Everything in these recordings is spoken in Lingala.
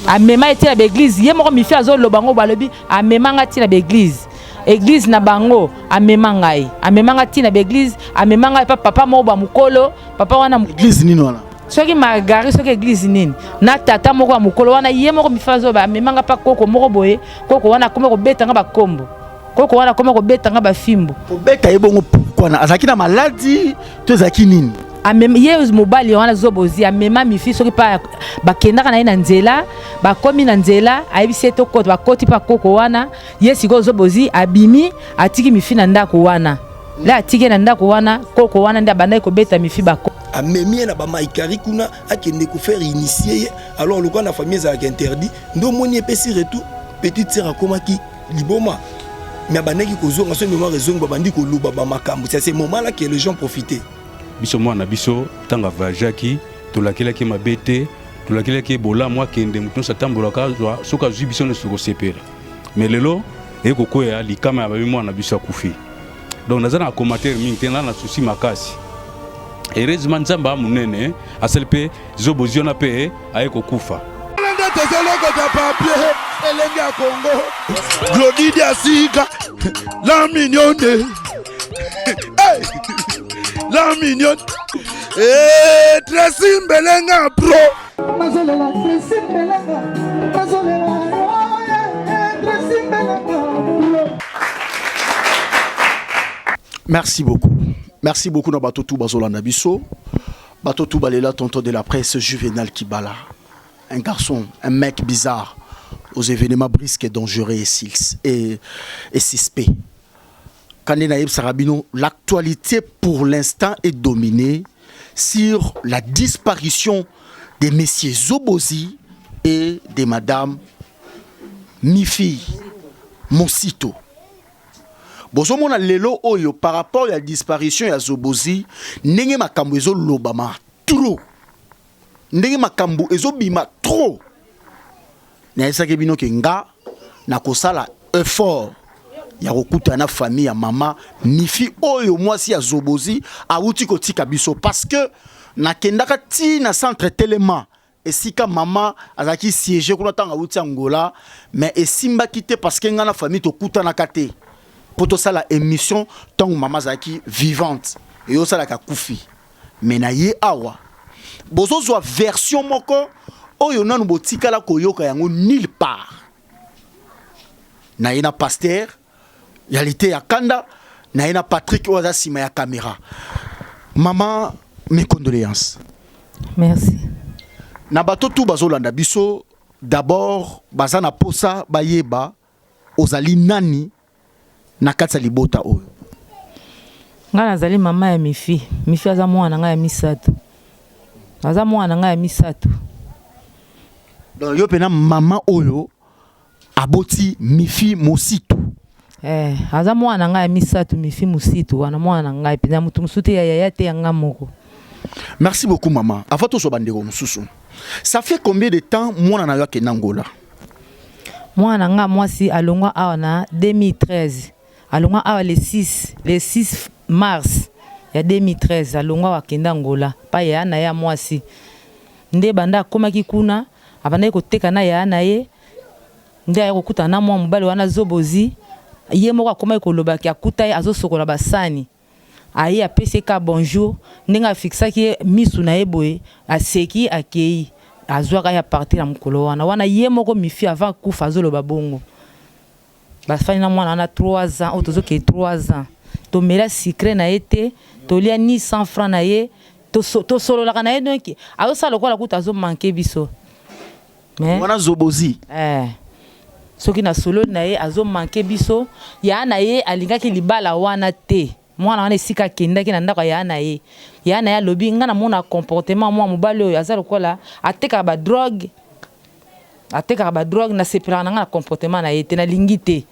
Amema ye ti na baeglise. Ye moko Mifi azoloba ngo, balobi amema nga ti na baeglise, eglise na bango. Amema ngai, amema nga ti na baeglise, amema ngai pa papa moko bamokolo, papa wana. Église nini wana? Soki Margari, soki église nini, na tata moko ya mokolo wana. Ye moko Mifi azoba, amema nga pa koko moko boye. Koko wana akoma kobeta nga bakombo, koko wana akoma kobeta nga bafimbo. Kobeta ye bongo pourquoi? Na azalaki na maladi to ezalaki nini? Amema ye, mobali wana Zobozi amema Mifi soki pa bakendaka na ye na nzela, bakomi na nzela, ayebisi ye tokota. Bakoti mpa koko wana. Ye sikoyo Zobozi abimi, atiki Mifi na ndako wana. Le atiki ye na ndako wana, koko wana nde abandaki kobeta Mifi bako. Amemi ye na bamaikari kuna, akende kofaire initier ye. Alors lokola na famille ezalaka interdit, nde omoni epesi retour. Petite sœur akomaki liboma, mais abandaki kozonga. So mémoire ezongi, babandi koloba bamakambo. C'est à ce moment là que les gens profitaient. Biso mwana biso, ntango avoyageaki, tolakelaki mabe te, tolakelaki ye bolamu. Akende, moto nyonso atambolaka, azwa, soki azwi, biso nyonso tokosepela. Mais lelo eye kokwea likama ya babi, mwana biso akufi. Donc naza na commentaire mingi te, naza na souci makasi. Heureusement, Nzambe a monene, asali mpe Zobozi wana mpe aye kokufa. Nde tozolokota papier elenge ya Kongo, Glodi Diasika, la mignonne. Hey! La mignonne. Hey, Tracy Mbelenga pro. Nazolela Tracy Mbelenga, nazolela, oh, yeah, Tracy Mbelenga pro. Merci beaucoup, merci beaucoup na bato tu bazolanda biso, bato tu balela tonton de la presse Juvenal Kibala, un garçon, un mec bizarre aux événements brisques, dangereux et suspects. Kande nayebisaka bino, l'actualité pour l'instant est dominée sur la disparition de messieurs Zobozi et de madame Mifi Mosito. Bozomona lelo oyo, par rapport ya disparition ya Zobozi, ndenge makambo ezolobama trop, ndenge makambo ezobima trop. Nayebisaki bino ke nga nakosala effort ya kokutana na famille ya mama Mifi oyo mwasi ya Zobozi awuti kotika biso, parce que nakendaka ti na centre telema esika mama azalaki siège kuna ntango awuti Angola, mais esimbaki te parce que ngai na famille tokutanaka te mpo tosala émission ntango mama azalaki vivante. Eyosalaka kufi, mais na ye awa bozozwa version moko oyo nanu botikala koyoka yango nulle part. Na ye na pasteur ya lite ya kanda, na ye na Patrick oyo aza nsima ya caméra. Mama, mes condoléances. Merci. Na bato tu bazolanda biso, d'abord baza na posa bayeba ozali nani na kati ya libota oyo. Ngai nazali mama ya Mifi. Mifi aza mwana na ngai ya misato, aza mwana na ngai ya misato. Donc yo mpena mama oyo aboti Mifi Mositu? Eh, aza mwana na ngai ya misato, Mifi Mositu wana, mwana na ngai mpenza, motu mosusu te, ya yaya te, ya ngai moko. Merci beaucoup, mama. Avant tozwa bandeko mosusu, ça fait combien de temps mwana na yo akenda Ngola? Mwana na ngai mwasi alongwa awa na 2013. Alongwa awa le 6 mars ya 2013. Alongwa awa, akenda Ngola pa yaya na ye ya mwasi. Nde banda akomaki kuna, abandaki koteka na yaya na ye. Nde aya kokutana na mwa mobali wana Zobozi. Ye moko akomaki kolobaki akuta ye azosokola basani. Aye, apesi ye ka bonjour, ndenge afixaki ye misu na ye boye, aseki, akei, azwaka ye. À partir ya mokolo wana wana, ye moko Mifi avant akufa azoloba bongo, bafandi na mwana wana 3 ans oyo tozokende 3 ans. Tomela sucre na ye te, tolia ni 100 franc na ye, tosololaka na ye. Donc azosala lokola kutu azomanke biso. Mais wana Zobozi? Eh, soki nasololi na ye, azomanke biso. Ya na ye alingaki libala wana te. Mwana wana, esika akendaki na ndako ya yaya na ye, yaya na ye alobi: "Ngai namona comportement mwa mobali oyo aza lokola atekaka badrogue, atekaka badrogue. Nasepelaka na ngai na comportement na ye te, nalingi te."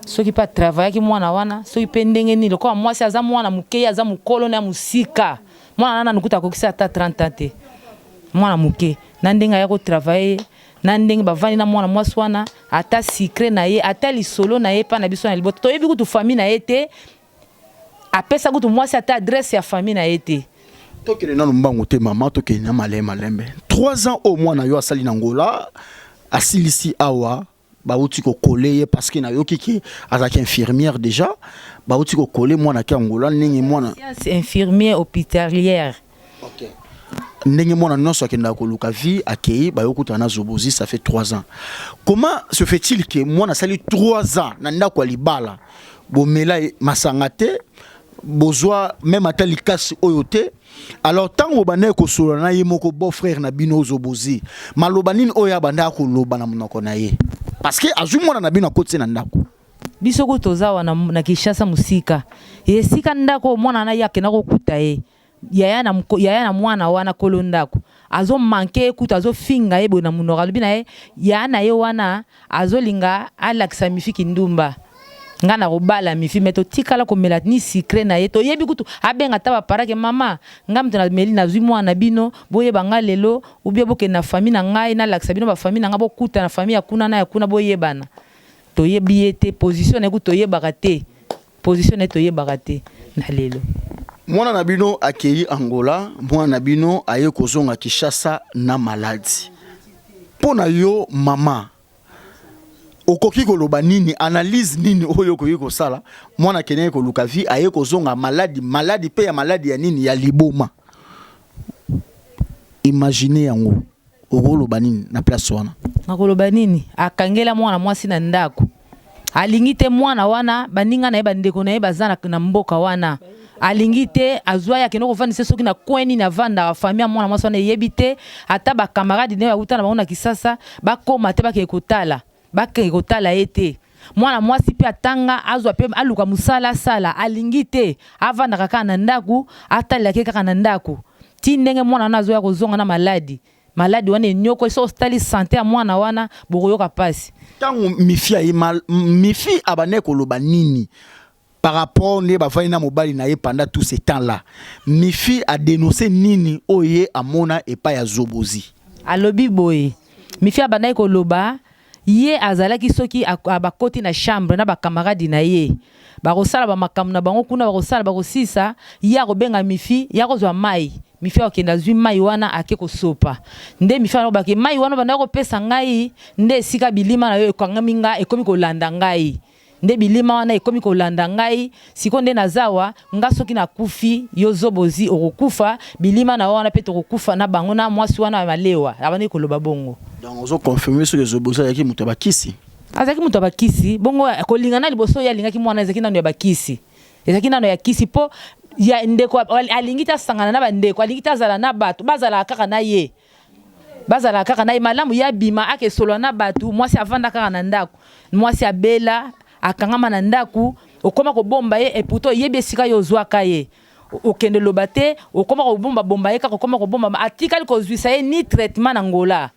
Soki mpe atravaillaki mwana wana, soki mpe ndenge nini, lokola mwasi aza mwana moke, ye aza mokolo na ya mosika. Mwana wana nanu kuta akokisi ata 30 ans te, mwana moke. Na ndenge aya kotravaille, na ndenge bavandi na mwana mwasi wana, ata secret na ye, ata lisolo na ye mpa na biso na libota toyebi kutu famille na ye te. Apesa kutu mwasi ata adresse ya famille na ye te. Tokende nano mbangu te mama, tokende na malembe malembe. 3 ans oyo mwana yo asali na Angola, asilisi awa, bauti kokole ye parce que nayoki ke azalaki infirmière déjà, bauti kokole mwana ke Angola ndenge mwana Science infirmière hospitalière. Okay. Ndenge mwana nyonso akendaka koluka vie, akei, bayokutana na Zobozi, ça fait 3 ans. Comment se fait-il que mwana asali 3 ans na ndako ya libala, bomela masanga te, bozwa même ata likasi oyo te? Alors ntango bobandaki kosolola na ye moko beau frère na bino Zobozi, maloba nini oyo abandaka koloba na monoko na ye? Parce que azwi mwana na bino, akoti na ndako. Biso ku toza wana na Kinshasa, mosika esika ndako oyo mwana na ye akenda kokuta ye. Yaya na, yaya na mwana wana, kolo ndako, azomanke ye kutu, azofinga ye boye na monoko. Alobi na ye, yaya na ye wana azolinga alakisa Mifi kindumba, ngai na kobala Mifi. Me totikala komela ni sucré na ye, toyebi kutu abenga ata baparake: "Mama, ngai moto nameli, nazwi mwana na bino, boyeba ngai lelo ubie, bokende na famille na ngai, nalakisa bino bafamille na ngai, bokuta na famille ya kuna na ya kuna, boyebana." Toyebi ye te, position na ye kutu toyebaka te, position na ye toyebaka te na lelo. Mwana na bino akei Angola, mwana na bino aye kozonga Kinshasa na maladi. Mpo na yo mama, okoki koloba nini? Analyse nini oyo okoki kosala? Mwana akendeki koluka vie, aye kozonga maladi, maladi mpe ya maladi ya nini? Ya liboma. Imagine yango, okoloba nini na place wana? Nakoloba nini? Akangela mwana mwasi na ndako, alingi te mwana wana, baninga na ye, bandeko na ye baza na mboka wana, alingi te. Azwa ye, akende kovandisa soki na coin nini avandaka. Famille ya mwana mwasi wana eyebi te, ata bacamarade nde bauta na bango na Kisasa bakóma te, bakeke kotala ye te. Mwana mwasi mpe atanga, azwa mpe aluka mosala asala, alingi te, avandaka kaka na ndako, atalelaki kaka na ndako ti ndenge mwana wana azoya kozonga na maladi. Maladi wana enyokoli, soki otali santé ya mwana wana, bokoyoka mpasi. Ntango Mifi aye, Mifi abandaki koloba nini par rapport nde bavandi na mobali na ye pendant tout ce temps là Mifi adénonce nini oyo ye amona epai ya Zobozi? Alobi boye, Mifi abandaki koloba, ye azalaki soki bakoti na chambre na bakamaradi na ye, bakosala bamakambo na bango kuna, bakosala, bakosisa, ye akobenga Mifi ye akozwa mai. Mifi akokende, azwi mai wana, ake kosopa. Nde Mifi alobaki: "Mai wana bandaki kopesa ngai nde esika bilima na yo ekangami ngai, ekomi kolanda ngai, nde bilima wana ekomi kolanda ngai. Sikoyo nde nazawa nga, soki nakufi, yo Zobozi okokufa, bilima na yo wana mpe tokokufa na bango na mwasi wana ya malewa." Abandaki koloba bongo. Donc ozoconfirme soki Zobozi azalaki moto ya bakisi? Azalaki moto ya bakisi. Bongo kolinga na liboso ye alingaki mwana, ezalaki nano ya bakisi, ezalaki nano ya kisi, mpo ya ndeko alingi te asangana na bandeko, alingi te azala na bato, bazalaka kaka na ye, bazalaka kaka na ye. Malamu ye abima, akesolola na bato. Mwasi avanda kaka na ndako, mwasi abela, akangama na ndako, okóma kobomba ye. Et pourtant oyebi esika ye ozwaka ye, okende loba te, okóma kobombabomba ye kaka, okóma kobomba, atikali kozwisa ye ni traitement na Ngola.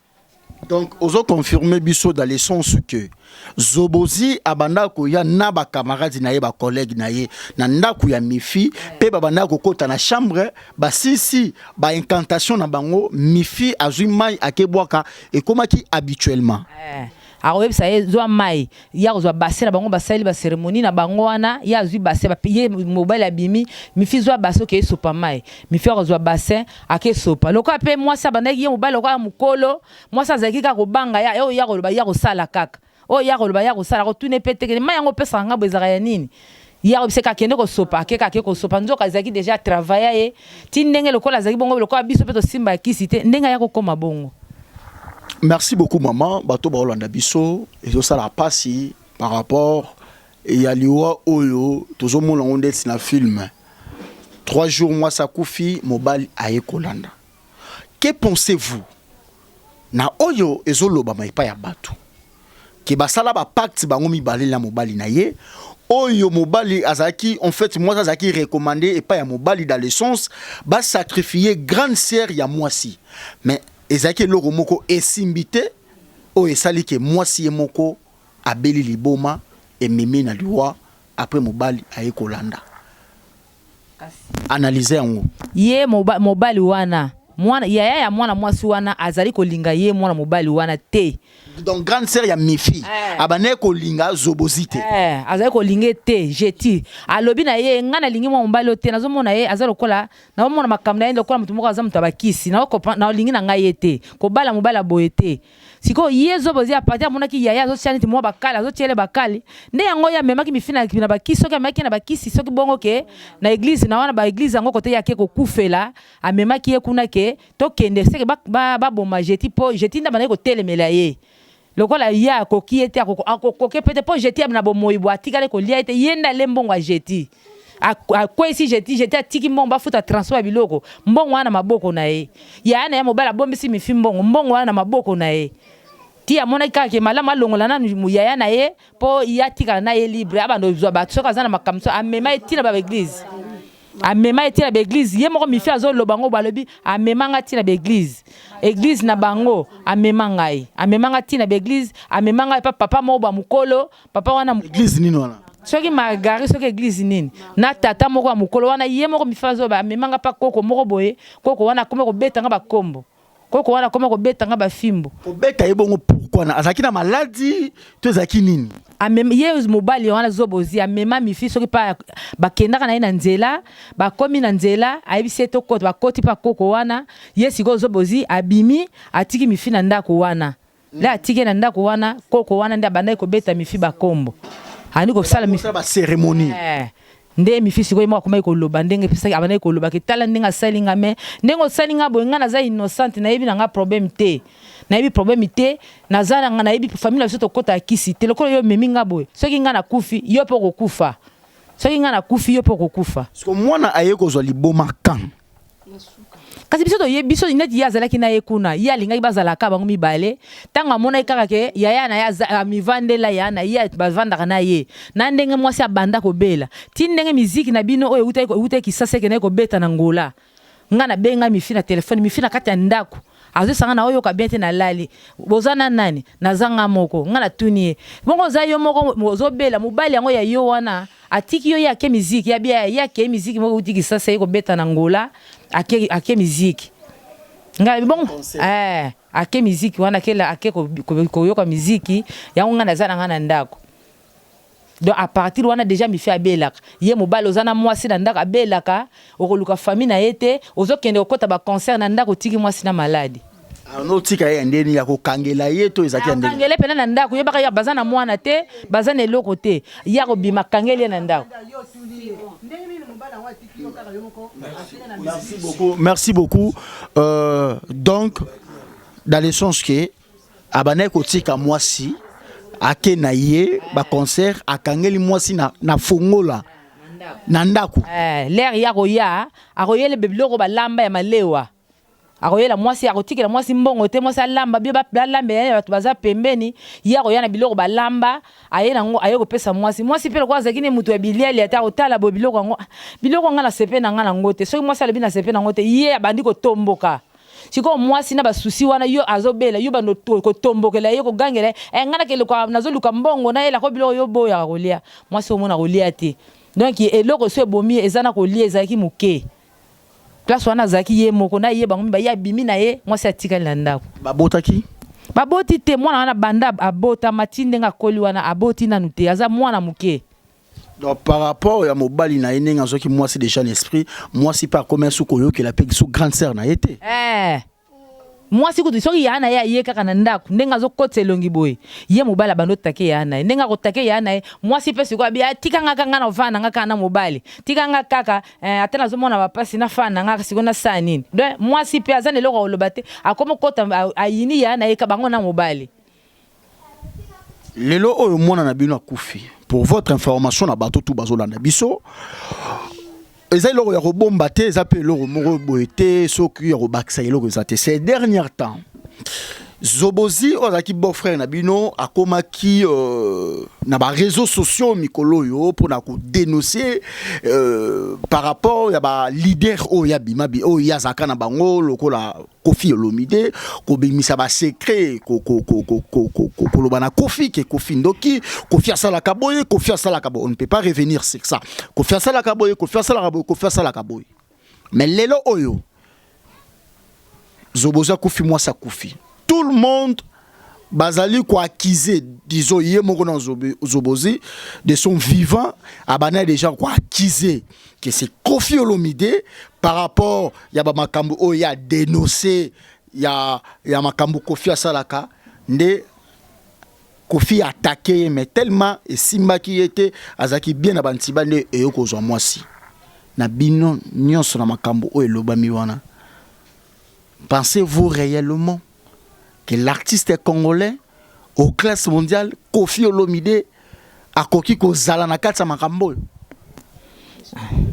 Donc ozoconfirme biso dans le sens que Zobozi abanda koya na bakamaradi na ye, bacollègue na ye na ndako ya Mifi, mpe babanda kokɔta na chambre, basisi baincantation na bango, Mifi azwi mai, akebwaka, ekomaki habituellement? Eh, akoyebisa ye: "Zwa mai." Ye akozwa bassin na bango, basali bacérémonie na bango wana, ye azwi bassin, ye mobali abimi: "Mifi, zwa bassin, okeye esopa mai." Mifi akozwa bassin, akesopa. Lokola mpe mwasi abandaki, ye mobali lokola mokolo, mwasi azalaki kaka kobanga ya oyo ya koloba, ya kosala kaka oyo ya koloba, ya kosala, kotuna mpe tekele mai yango opesaka nga boye ezalaka ya nini. Ye akobiseka, akende kosopa, akeka, ake kosopa. Nzoka azalaki déjà travaille ye ti ndenge lokola azalaki bongo, lokola biso mpe tosimba ya kisi te, ndenge aya kokóma bongo. Merci beaucoup maman. Bato baolanda biso, ezosala mpasi par rapport ya liwa oyo tozomona yango ndeti na film. 3 jours mwasi akufi, mobali aye kolanda. Que pensez-vous na oyo ezolobama epai ya bato ke basala bapacte bango mibale na mobali na ye, oyo mobali azalaki, en fait mwasi azalaki recommandé epai ya mobali dans le sens basacrifie grande sœur ya mwasi, mais ezalaki eloko moko esimbi te, oyo esali ke mwasi ye moko abeli liboma, ememi na liwa, après mobali aye kolanda? Analyse yango. Ye mobali wana. Mwana yaya ya mwana mwasi wana azali kolinga ye mwana mobali wana te. Donc grande sœur ya Mifi eh. Abandaki kolinga Zobozi te. Eh, azali kolinga ye te. Jeti alobi na ye, ngai nalingi mwana mobali oyo te, nazomona ye aza lokola, nazomona makambo na ye lokola moto moko aza moto ya bakisi, nalingi na ngai ye te, kobala mobali ya boye te. Sikoyo ye Zobozi apati amonaki yaya azotia neti mwa bakali, azotiele bakali nde yango ye amemaki Mifi na bakisi, soki amemaki ye na bakisi soki bongo ke na eglise na wana ba eglise yango kote ye ake kokufela, amemaki ye kuna ke tokende seke baboma Jeti po Jeti nde abandaki kotelemela ye lokola ye akoki ye te, akokoke pe te po Jeti na bomoyi bwa atikali kolia ye te, ye nde ale mbongo ya Jeti, akweyisi Jeti, Jeti atiki mbongo bafuta transport ya biloko, mbongo wana na maboko na ye, yaya na ye mobali abombisi Mifi mbongo, mbongo wana na maboko na ye ti amonaki kaka ke malamu alongola nanu yaya na ye po ye atikala na ye libre, abanda kozwa bato soki aza na makambo so amema ye ti na ba eglise. Amema ye ti na ba eglise ye moko mifi azo loba ngo balobi amema nga ti na ba eglise eglise na bango amema ngai amema nga ti na ba eglise amema ngai epa papa moko ba mukolo papa wana eglise nini wana soki margari soki eglise nini na tata moko ya mukolo wana ye moko mifi azo ba amema nga pa koko moko boye koko wana akoma kobeta nga ba kombo Koko wana akoma kobeta nga ba fimbu. Kobeta ye bongo pourquoi? Na azalaki na maladi to ezalaki nini? Amema ye mobali wana zobozi amema mifi soki pa bakendaka na ye na nzela bakomi na nzela ayebisi ye tokota bakoti pa koko wana ye sikoyo zobozi abimi atiki mifi na ndako wana nde atiki ye na ndako wana koko wana nde abandaki kobeta mifi bakombo abandi kosala mifi ba ceremonie eh. Nde Mifi sikoyo ye moko akomaki koloba ndenge epesaki abandaki koloba ke tala ndenge asali nga mais ndenge osali nga boye nga naza innocente nayebi na nga problème te nayebi problème te naza na nga nayebi famille na biso tokotaka kisi te lokola yo omemi nga boye soki nga nakufi yo pe okokufa soki nga nakufi yo pe okokufa. Sikoyo mwana aye kozwa liboma quand? Kasi biso toyebi biso neti ye azalaki na ye kuna ye alingaki bazala kaka bango mibale ntango amonaki kaka ke yaya na ye amivandela ya na ye bavandaka na ye na ndenge mwasi abanda kobela ti ndenge miziki na bino oyo eutaki Kisasa ekendaki kobeta na Angola nga nabenga Mifi na telefone Mifi na kati ya ndako azosanga na oyoka bien te nalali boza na nani naza nga moko nga natuni ye bongo oza yo moko ozobela mobali yango ya yo wana Atiki yo ye ake miziki ya bia ye ake miziki moko euti Kisasa ye kobeta na Angola ake ake miziki ngai bon eh ake miziki wana ake ake koyoka miziki yango ngai naza na ngai na ndako donc à partir wana dejà mifi abelaka ye mobali oza na mwasi na ndako abelaka okoluka famille na ye te ozokende kokota ba concert na ndako otiki mwasi na maladi Arnaud tika ye ya ndeni ya kokangela ye to ezalaki ya ndenge? Akangele pena na ndako yebaka ya baza na mwana te baza na eloko te ye akobima akangeli ye na ndako. Merci beaucoup, merci beaucoup. Euh, donc dans le sens que abandaki kotika mwasi ake na ye ba concert akangeli mwasi na, na fongola na ndako. Eh, l'air ya koya akoyele biloko balamba ya malewa Akoyela mwasi, akotikela mwasi mbongo te, mwasi alamba, bio balambela ye, bato baza pembeni, ye akoya na biloko balamba, aye nango, aye kopesa mwasi. Mwasi pe lokola azalaki ne moto ya bilialia te, akotala boye biloko yango, ah, biloko nga nasepeli na nga nango te. Soki mwasi alobi nasepeli nango te, ye abandi kotomboka. Sikoyo mwasi na ba soucis wana, yo azobela, yo bando kotombokela ye, kogangela ye, eh, nga nakende luka, nazoluka mbongo, nayela ko biloko yo oboyaka kolia. Mwasi omona kolia te. Donc eloko soki ebomi ye eza na kolia ezalaki moke. Place wana azalaki ye moko na ye bango mibale ye abimi na ye mwasi atikali na ndako. Babotaki? Baboti te mwana wana banda abotama ti ndenge akoli wana aboti nanu te aza mwana moke. Donc par rapport ya mobali na ye ndenge azwaki mwasi dejà na esprit mwasi pe akomi asu koyokela pe su grande sœur na ye te. Eh Mwasi kutu soki yaya na ye aye kaka na ndaku ndenge azo kotisa elongi boye ye mobali abandi otake yaya na ye ndenge akotake yaya na ye mwasi pe sikoyo abi ah tika nga kaka nga na ovanda na nga kaka na mobali tika nga kaka eh ata nazo mona ba pasi na fanda na nga sikoyo na sala nini donc mwasi pe aza na eloko ya koloba te akomi okota ayini yaya na ye kaka bango na mobali. Lelo oyo mwana na bino akufi pour votre information na bato tout bazolanda biso eza eloko ya kobomba te eza mpe eloko moko boye te soki ya kobakisa eloko eza te ces derniers temps Zobozi oyo azalaki beau frère na bino akomaki euh, na ba réseaux sociaux mikolo oyo mpona kodénoncer euh, par rapport ya ba leader oyo ya bima oyo ye azalaka na bango lokola Koffi Olomide kobimisa ba secret ko ko ko ko ko ko ko koloba na Koffi ke Koffi ndoki Koffi asalaka boye Koffi asalaka boye on ne peut pas revenir sur ça Koffi asalaka boye Koffi asalaka boye Koffi asalaka boye mais lelo oyo. Zobozi akufi, mwasi akufi, tout le monde bazali koaccuser, disons, ye moko na Zobozi. De son vivant, abanda déjà koaccuser que c'est Koffi Olomide par rapport ya bamakambo oyo ya dénoncé ya makambo Koffi asalaka, nde Koffi attaqué ye. Mais tellement esimbaki ye te, azalaki bien na bantiba, nde eyo kozwa mwasi na bino nyonso na makambo oyo elobami wana. Pensez-vous réellement que l'artiste congolais au classe mondiale Koffi Olomide akoki kozala na kati ya makambo oyo?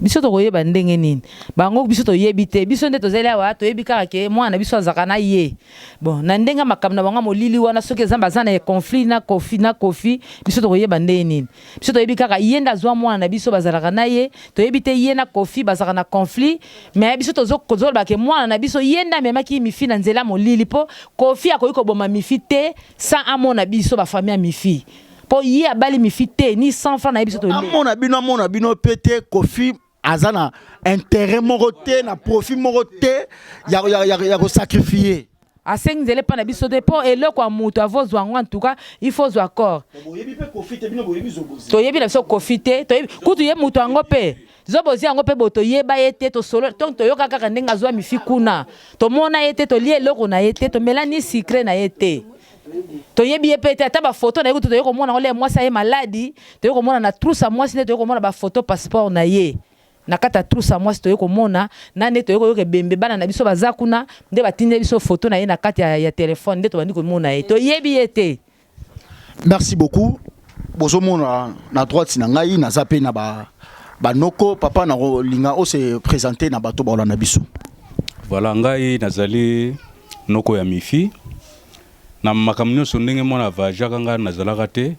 Biso tokoyeba ndenge nini bango? Biso toyebi te. Biso nde tozali awa, toyebi kaka ke mwana biso azalaka na ye. Bon, na ndenge ya makambo na bango ya molili wana, soki eza baza na conflit na Koffi, biso tokoyeba ndenge nini? Biso toyebi kaka ye nde azwa mwana na biso, bazalaka na ye. Toyebi te ye na Koffi bazalaka na conflit, mais biso tozoloba ke mwana na biso, ye nde amemaki Mifi na nzela molili, mpo Koffi akoki koboma Mifi te sans amona biso bafamille ya Mifi, mpo ye abali Mifi te ni 100 franc na ye. Biso toyebi. Amona bino, amona bino mpe te. Koffi aza na intérêt moko te, na profit moko te ya kosacrifier. Asengi nzela epai na biso te, mpo eloko ya moto avozwa yango, en tout cas il faut ozwa accord. Boyebi mpe Koffi te, bino boyebi Zobozi. Toyebi na biso Koffi te. Toyebi kutu ye moto yango mpe Zobozi yango mpe bo toyeba ye te. Tosolo donc toyoka kaka ndenge azwa Mifi kuna. Tomona ye te, tolia eloko na ye te, tomela ni sucré na ye te, toyebi ye mpe te. Ata bafoto na ye kutu toye komona ngo le mwasi aye maladi. Toye komona na trousse ya mwasi nde toye komona bafoto, passeport na ye na kati ya trousse ya mwasi. Toye komona na nde toye koyoka ebembe, bana na biso baza kuna nde batindi biso foto na ye na kati ya telefone, nde tobandi komona ye. Toyebi ye te. Merci beaucoup. Bozomona na droite na ngai, naza mpe na banoko. Papa, na kolinga ose présenter na bato baolanda biso. Voilà, ngai nazali noko ya Mifi. Na makambo nyonso ndenge mwana avoyageaka, ngai nazalaka te,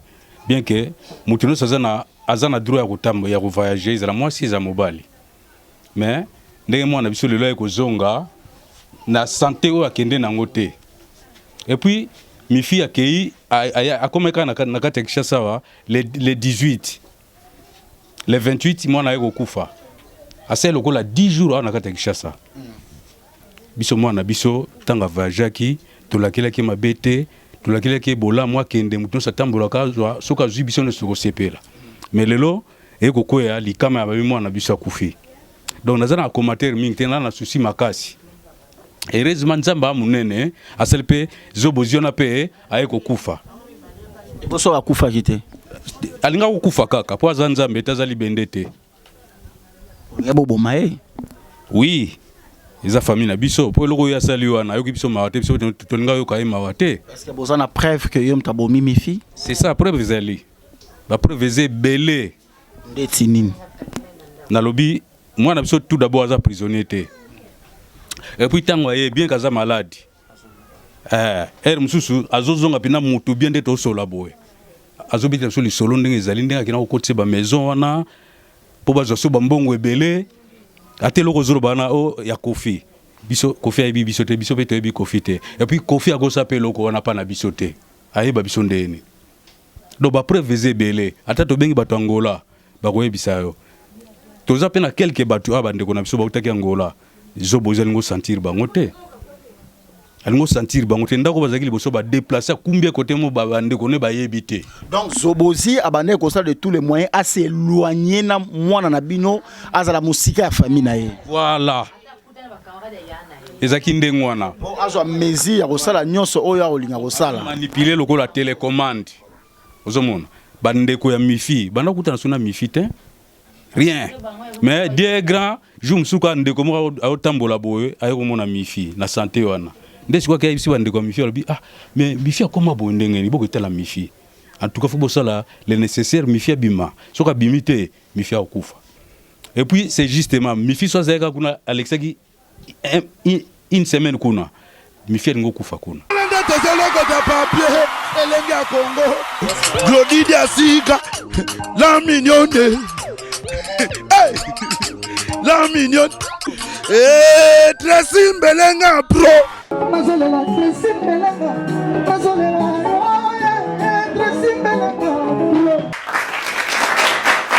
bien que moto nyonso aza na droit ya kotambola, ya kovoyage, ezala mwasi, ezala mobali. Mais ndenge mwana biso lelo aye kozonga na santé oyo akende nango te, et puis Mifi akei, akomaki kaka na kati ya Kinshasa awa le 18, le 28 mwana aye kokufa. Asali lokola 10 jours awa na kati ya Kinshasa. Biso mwana biso, ntango avoyageaki, tolakelaki mabe te, tolakelaki ye bolamu, akende, moto nyonso atambolaka, azwa, soki azwi, biso nyonso tokosepela. Mais lelo eye kokwea likama ya babi, mwana biso akufi. Donc naza na commentaire mingi te, naza na souci makasi. Heureusement Nzambe a monene, asali mpe Zobozi wana mpe aye kokufa. Liboso akufaki te? Alingaka kokufa kaka mpo aza Nzambe te, aza libende te. Olingi boboma ye? Oui, eza famille na biso, mpo eloko oyo asali wana ayoki biso mawa te. Biso tolinga oyoka ye mawa te. Est-ce que boza na preuve que ye moto abomi Mifi? C'est ça, preuve ezali, bapreuve eza ebele. Ndeti nini? Nalobi mwana biso tout d'abord aza prisonnier te. Et puis ntango aye, bien que aza malade, heure mosusu azozonga mpena motu bien nde tosola boye, azobetela biso lisolo ndenge ezali, ndenge akenda kokotisa bamaison wana mpo bazwa so bambongo ebele. Ata eloko ozoloba wana o ya Koffi, biso Koffi ayebi biso te, biso mpe toyebi Koffi te. Et puis Koffi akosa mpe eloko wana mpa na biso te, ayeba biso ndeni. Donc bapreuve eza ebele. Ata tobengi bato Angola, bakoyebisa yo. Toza mpe na quelque bato awa, bandeko na biso bautaki Angola. Zobozi alingi osentir bango te, alingi osentir bango te. Ndako bazalaki liboso, badéplacer, akumbi ekote mo bandeko ne bayebi te. Donc Zobozi abandaki kosala de tous les moyens as'éloigner na mwana na bino, azala mosika ya famille na ye. Voilà, ezalaki ndenge wana. Po azwa mesure ya kosala nyonso oyo akolinga kosala. Manipule lokola télécommande. Ozomona bandeko ya Mifi banda kutana so na Mifi te, rien. Mais Dieu est grand. Jour mosusu kaka ndeko moko aotambola boye, aye komona Mifi na santé wana, nde sikoyo akeyebisi bandeko ya Mifi, alobi: "Ah, mais Mifi akoma boye ndenge nini? Bokotala Mifi, en tout cas faut bosala le nécessaire, Mifi abima. Soki abimi te, Mifi akokufa." Et puis c'est justement Mifi so azalaki kaka kuna, alekisaki une semaine kuna, Mifi alingi okufa kuna. Nde tozolokota papier, elenge ya Kongo, Glodidi asika la mignonne. Hey! La mignonne. Hey, Tracy Mbelenga pro. Nazolela Tracy Mbelenga.